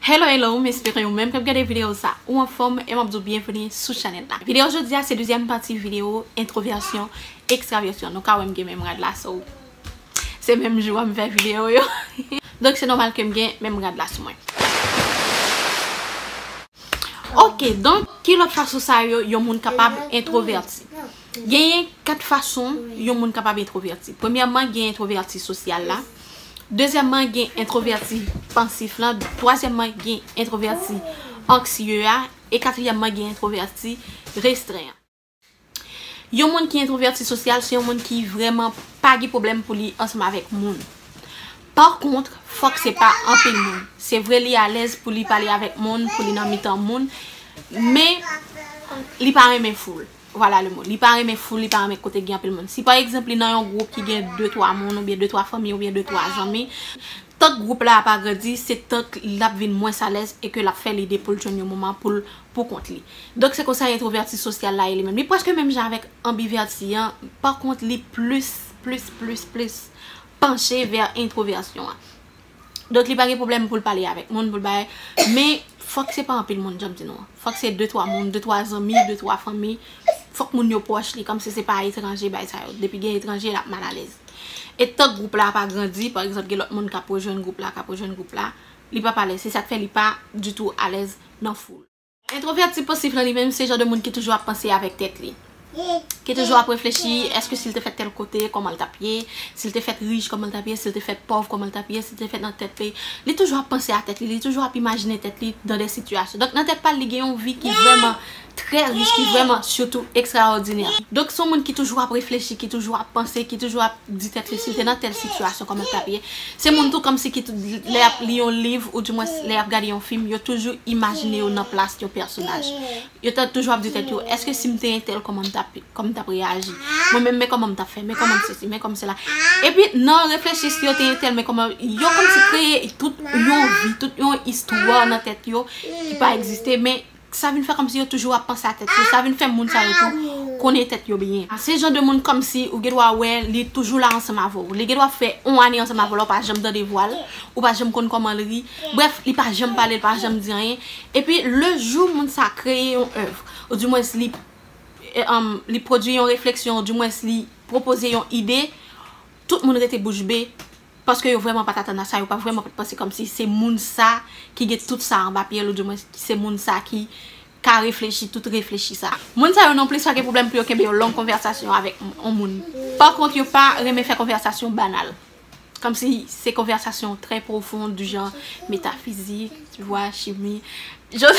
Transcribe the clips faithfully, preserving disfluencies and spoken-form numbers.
Hello, hello, m espere ou menm k ap gade videyo sa, ou anfòm, e m ap di w byenveni sou chanèl la. Videyo jodi a se dezyèm pati videyo entwovèsyon, ekstravèsyon. Nou ka wè m gen menm rad la, so se menm jou a m fè videyo yo. Donk se nòmal ke m gen menm rad la sou mwen. Ok, donk ki lòt fason sa yo yon moun kapab entwovèti? Genyen kat fason yon moun kapab entwovèti. Premyèman, gen entwovèti sosyal la. Dezyèmman, gen entwovèti pansif lan. Twazyèmman, gen entwovèti anksye a. E katriyèmman, gen entwovèti restren an. Yon moun ki entwovèti sosyal, se yon moun ki vrèman pa gen pwoblèm pou li ansanm avèk moun. Pa kont, fòk se pa anpil moun. Se vre, li alèz pou li pale avèk moun, pou li nan mitan moun, men li pa renmen foul. Vwala le mo. Li pa renmen foul, li pa renmen kote gen anpil moun. Si pa egzanp li nan yon gwoup ki gen de twa moun, oubyen de twa fanmi, oubyen de twa zanmi, tank gwoup la ap agrandi, se tank l ap vin mwens alèz e ke l ap fè lide pou l jwenn yon moman pou l pou kont li. Donk se konsa entwovèti sosyal la ye li menm. Li prèske menm jan avèk anbivèti an, pa kont li plis, plis, plis, plis panche vè entwovèsyon an. Donk li pa gen pwoblèm pou l pale avèk moun, pou l bagay. Men fòk se pa anpil moun, jan m di nou an. Fòk se de twa moun, de twa zanmi, de twa fanmi. Fòk moun yo pwòch li, kòmsi se pa etranje, bagay sa yo. Depi gen etranje, l ap mal alèz. E tank gwoup la ap agrandi, pa egzanp, gen lòt moun k ap rejwenn gwoup la, k ap rejwenn gwoup la, li p ap alèz. Se sa k fè li pa ditou alèz nan foul. Entwovèti pansif lan li menm, se jan de moun ki toujou ap panse avèk tèt li. Ki toujou ap reflechi, èske si l te fèt tèl kote, kòman l t ap ye? Si l te fèt rich, kòman l t ap ye? Si l te fèt pòv, kòman l t ap ye? Si l te fèt nan tèt peyi? Li toujou ap panse a tèt li, li toujou ap imajine tèt li dan de sitiyasyon. Donk, nan tèt pa l, li gen yon vi ki vrèman trè rich, ki vrèman sitou ekstraòdinè. Donk, se yon moun ki toujou ap reflechi, ki toujou ap panse, ki toujou ap di tèt li, si l te nan tèl sitiyasyon, kòman l t ap ye? Se moun tou kòmsi ki tou, lè y ap li yon liv, oudimwens lè y ap gade yon fim, yo toujou imajine yo nan plas yon pèsonaj. Yo ta toujou ap di tèt yo, èske si m te entèl, kòman m t ap, kòman m t ap reyaji? Mwen menm, men kòman m t ap fè, men kòman m sesi, men kòman m sela. Epi, nan reflechi, si yo te entèl, men kòman, yo kòmsi kreye tout yon vi, tout yon istwa nan tèt yo ki pa egziste, men sa vin fè kòmsi yo toujou ap panse a tèt yo. Sa vin fè moun sa yo tou konnen tèt yo byen. Se jan de moun kòmsi ou gen dwa wè li toujou la ansanm avè w. Li gen dwa fè yon ane ansanm avè w la, ou pa janm tande vwa l, ou pa janm konn kòman l ri. Brèf, li pa janm pale, li pa janm di anyen. Epi, le jou moun sa kreye yon èv, oudimwens li, e, um, li pwodui yon refleksyon, oudimwens li pwopoze yon ide, tout moun rete bouch be. Paske yo vrèman pa t atann a sa, yo pa vrèman pa t panse kòmsi se moun sa ki gen tout sa anba pye l, oudimwens se moun sa ki ka reflechi tout reflechi sa. Moun sa yo nonplis pa gen pwoblèm pou yo kenbe yon long konvèsasyon avèk yon moun. Pa kont, yo pa renmen fè konvèsasyon banal. Kòmsi se konvèsasyon trè pwofon, di jan metafizik, tu vois, chimi. Jan,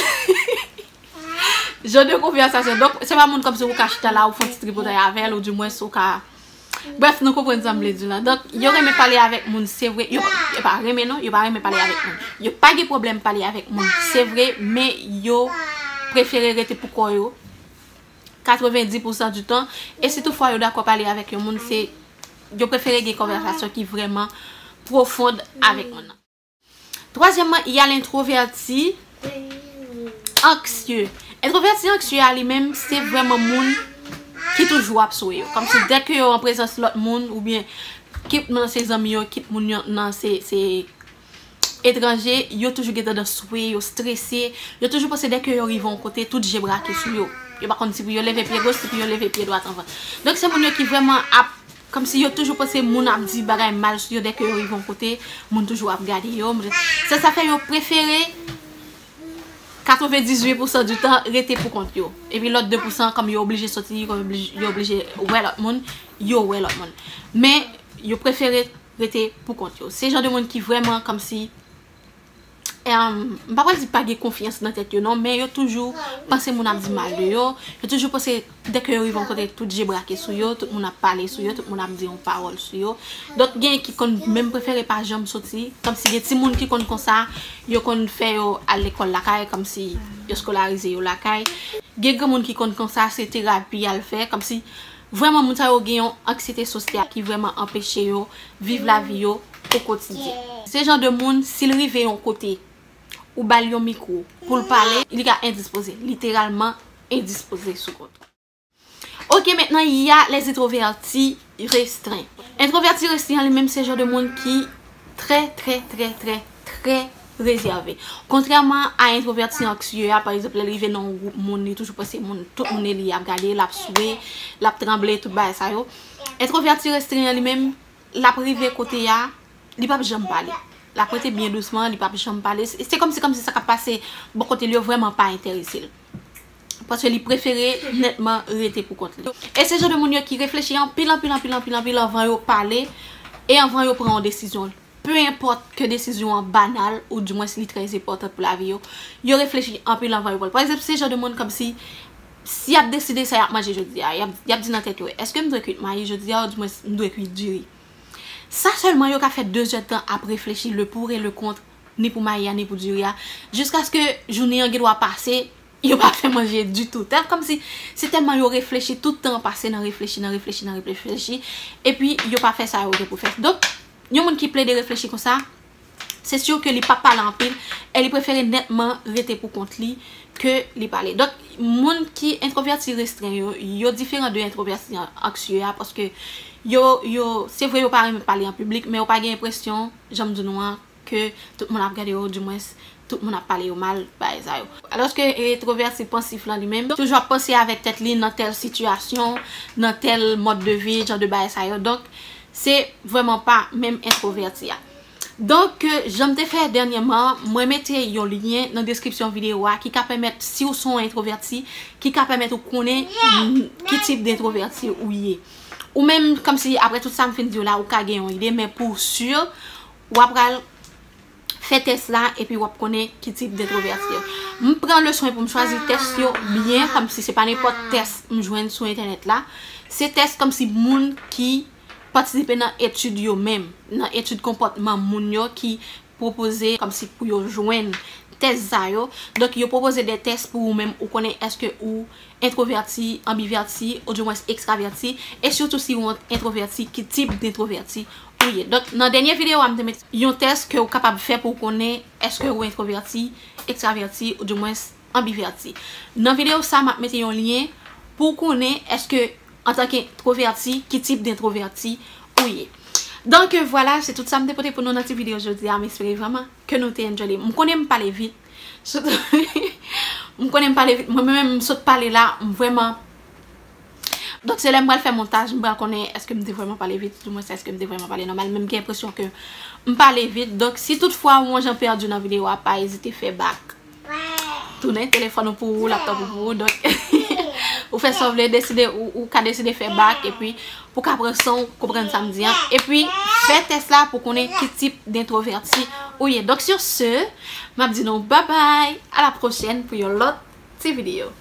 jan de konvèsasyon. Donk, se pa moun kòmsi ou ka chita la, ou fè yon ti tripotay avè l, oudimwens ou ka Brèf, nou konprann sa m vle di la. Donk, yo renmen pale avèk moun, se vre. Yo, yo pa renmen non, yo pa renmen pale avèk moun. Yo pa gen pwoblèm pale avèk moun, se vre, men yo prefere rete pou kò yo katrevenndis pousan di tan. E si toutfwa yo dakò pale avèk yon moun, se, yo prefere gen konvèsasyon ki vrèman pwofon avèk moun nan. Twazyèmman, y a lentwovèti anksye. Entwovèti anksye a li menm, se vrèman moun ki toujou ap swe yo. Kòmsi dèke yo an prezans lòt moun, oubyen kit nan se zanmi yo, kit moun yo nan se, se etranje, yo toujou gen tandans swe, yo strese, yo toujou panse dèke yo rive yon kote, tout je brake sou yo. Yo pa konn si pou yo leve pye goch, si pou yo leve pye dwat anvan. Donk, se moun yo ki vrèman ap Kòmsi yo toujou panse moun ap di bagay mal sou yo dèke yo rive yon kote, moun toujou ap gade yo. Moun, se sa fè yo prefere katrevendizuit pousan di tan rete pou kont yo. Epi lòt de pousan, kòm yo oblije soti, kòm yo oblije, yo oblije wè lòt moun, yo wè lòt moun. Men, yo prefere rete pou kont yo. Se jan de moun ki vrèman kòmsi Em, m pa pral di pa gen konfyans nan tèt yo non, men yo toujou panse moun ap di mal de yo. Yo toujou panse dèke yo rive yon kote, tout je brake sou yo, tout moun ap pale sou yo, tout moun ap di yon pawòl sou yo. Donk, gen ki konn menm prefere pa janm soti. Kòmsi gen timoun ki konn konsa, yo konn fè yo al lekòl lakay, kòmsi yo eskolarize yo lakay. Gen granmoun ki konn konsa, se terapi y al fè, kòmsi vrèman moun sa yo gen yon anksiyete sosyal ki vrèman anpeche yo viv lavi yo o kotidyen. Se jan de moun, si l rive yon kote, ou ba l yon mikwo pou l pale, li ka endispoze, literalman endispoze sou kont ou. Ok, mentnan, y a les introvertis restreints. Entwovèti restren an li menm se jan de moun ki trè, trè, trè, trè, trè rezève. Kontrèman a entwovèti anksye a, pa egzanp, lè l rive nan yon gwoup moun, li toujou panse moun, tout moun e li ap gade, l ap swe, l ap tranble, tout bagay sa yo. Entwovèti restren an li menm, l ap rive kote a, li p ap janm pale. L ap rete byen dousman, li p ap janm pale. Se, se kòmsi, kòmsi sa k ap pase bò kote l yo vrèman pa enterese l. Paske li prefere nètman rete pou kont li. E se jan de moun yo ki reflechi anpil, anpil, anpil, anpil, anpil anvan yo pale e anvan yo pran yon desizyon. Pe enpòt ke desizyon an banal, oudimwens li trè enpòtan pou lavi yo, yo reflechi anpil anvan yo pran l. Pa egzanp, se jan de moun kòmsi, si y ap deside sa y ap manje jodi a, y ap, y ap di nan tèt yo, èske m dwe kwit mayi jodi a, oudimwens m dwe kwit diri? Sa sèlman yo ka fè de zèdtan ap reflechi le pour et le contre, ni pou mayi a, ni pou diri a, jiskaske jounen an gendwa pase, yo pa fè manje ditou. Tèl kòmsi se tèlman yo reflechi, tout tan an pase nan reflechi, nan reflechi, nan reflechi, epi yo pa fè sa yo gen pou fè. Donk, yon moun ki plede reflechi konsa, se si ke li p ap pale anpil, e li prefere nètman rete pou kont li ke li pale. Donk, moun ki entwovèti restren yo, yo diferan de entwovèti an-, anksye a, paske yo, yo, se vre yo pa renmen pale an piblik, men yo pa gen enpresyon, jan m di nou an, ke tout moun ap gade yo, oudimwens, tout moun ap pale yo mal, bagay sa yo. Alòske entwovèti pansif lan li menm, toujou ap panse avèk tèt li nan tèl sitiyasyon, nan tèl mòd de vi, jan de bagay sa yo. Donk, se vrèman pa menm entwovèti a. Donk, jan m te fè dènyèman, mwen mete yon lyen nan deskripsyon videyo a ki ka pèmèt, si w se yon entwovèti, ki ka pèmèt ou konnen, mm, ki tip de entwovèti ou ye. Ou menm, kòmsi, apre tout sa m fin di w la, ou ka gen yon ide, men pou si, w ap pral fè tès la, epi w ap konnen ki tip de entwovèti yo. M pran le swen pou m chwazi tès yo byen, kòmsi se pa nenpòt tès m jwenn sou entènèt la. Se tès kòmsi moun ki patisipe nan etid yo menm, nan etid konpòtman moun yo ki pwopoze kòmsi pou yo jwenn tès sa yo. Donk, yo pwopoze de tès pou ou menm, ou konnen èske ou entwovèti, anbivèti, oudimwens ekstravèti, e sitou si ou entwovèti, ki tip de entwovèti ou ye. Donk, nan dènye videyo a, m te met yon tès ke ou kapab fè pou w konnen èske ou entwovèti, ekstravèti, oudimwens anbivèti. Nan videyo sa, m ap mete yon lyen pou w konnen èske, antanke entwovèti, ki tip de entwovèti ou ye. Donk, vwala, se tout sa m te pote pou nou nan ti videyo jodi a. M espere vrèman ke nou te enjoy li. M konnen m pale vit. Sitou, m konnen m pale vit. Mwen menm, m sot pale la, m vrèman. Donk, se lè m pral fè montaj, m pral konnen èske m te vrèman pale vit, oudimwens èske m te vrèman pale nòmal, men m gen enpresyon ke m pale vit. Donk, si toutfwa ou yon jan pèdi nan videyo a, pa ezite fè bak. Tounen telefòn ou pou ou, laptòp ou pou ou, donk, ou fè sa w vle, deside, ou, ou ka deside fè bak, epi pou ka pran san w, konprann sa m di an, epi fè tès la pou konnen ki tip de entwovèti ou ye. Donk, sur ce, m ap di nou babay, a la pwochèn pou yon lòt ti videyo.